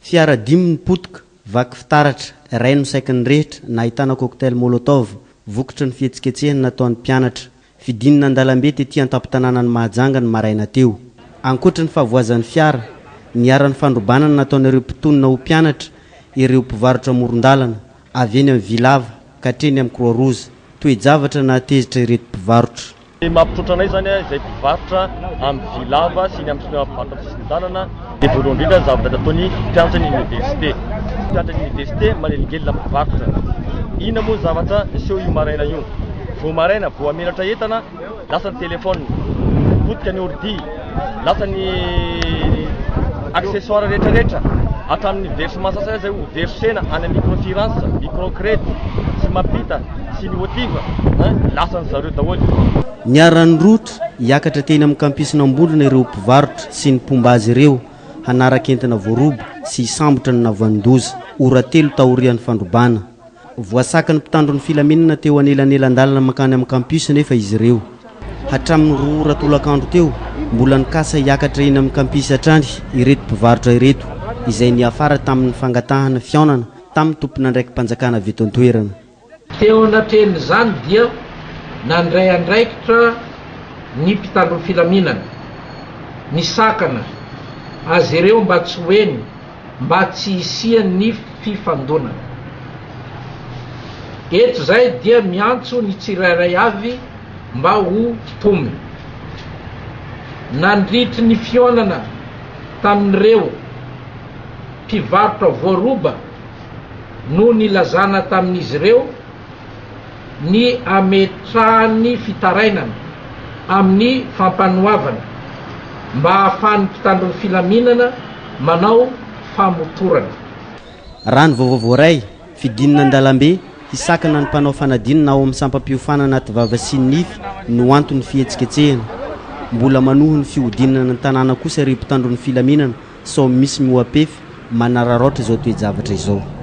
Fiara dimy no potika, vaky fitaratra, iray no saiky nirehitra, nahitana cocktail molotov, vokatry ny fihetsiketsehana nataon'ny mpianatra. Fidinana an-dalambe tety an-tampon-tanànan'i Mahajanga ny maraina teo. Ankoatra ny fahavoazan'ny fiara, niharan'ny fandrobanana nataon'ireo mpitonona ho mpianatra ireo mpivarotra amoron-dalana, avy eny amin'ny Vy Lava ka hatreny amin'ny Croix Rouge. Toe-javatra nahatezitra ireto mpivarotra. Ny mampitroatra anay izany izay mpivarotra amin'ny vy lava sy ny amin'ny mpivarotra amin'ny sisin-dalana dia voalohany indrindra ny zavatra nataony mpianatra ny université. Mpianatra ny université manelingelina mpivarotra. Inona moa ny zavatra niseho io maraina io? Vao maraina vao hamelatra entana lasa ny téléphone, potika ny ordi, lasa ny accessoires rehetra rehetra hatramin'ny versement sasany aza ho versena any amin'ny microfinance, microcredit sy mampita sy ny otiv hein, lasan'ny zareo daholo. Niara-nirohotra hiakatra teny amin'ny campus-n'Ambondrona ireo mpivarotra sy ny mpomba azy ireo hanaraka entana voaroba sy hisambotra ny navanon-doza, ora telo taorian'ny fandrobana. Voasakan'ny mpitandro ny filaminana teo anelanelan-dalana mankany amin'ny campus anefa izy ireo. Hatramin'ny 2 ora tolakandro teo, mbola nikasa hiakatra eny amin'ny campus hatrany ireto mpivarotra ireto, izay niafara tamin'ny fangatahana fihaonana tamin'ny tompon'andraiki-panjakana avy eto an-toerana. Teo anatrehan'izany dia nandray andraikitra ny mpitandro ny filaminana, nisakana azy ireo mba tsy ho eny mba tsy hisian'ny fifandonana. Eto izahay dia miantso ny tsirairay avy mba ho tony. Nandritry ny fihaonana tamin'ireo mpivarotra voaroba no nilazana tamin'izy ireo ny hametrahany fitarainana amin'ny fampanoavana mba hahafahan'ny mpitandro ny filaminana manao famotorana. Raha ny vaovao voaray, fidinana an-dalambe hisakana ny mpanao fanadinana ao amin'ny sampam-piofanana anaty vava sy ny nify no anton'ny fihetsiketsehana. Mbola manohy ny fihodinana ny tanàna kosa ireo mpitandro ny filaminana sao misy mihoa-pefy manararaotra izao toe-javatra izao.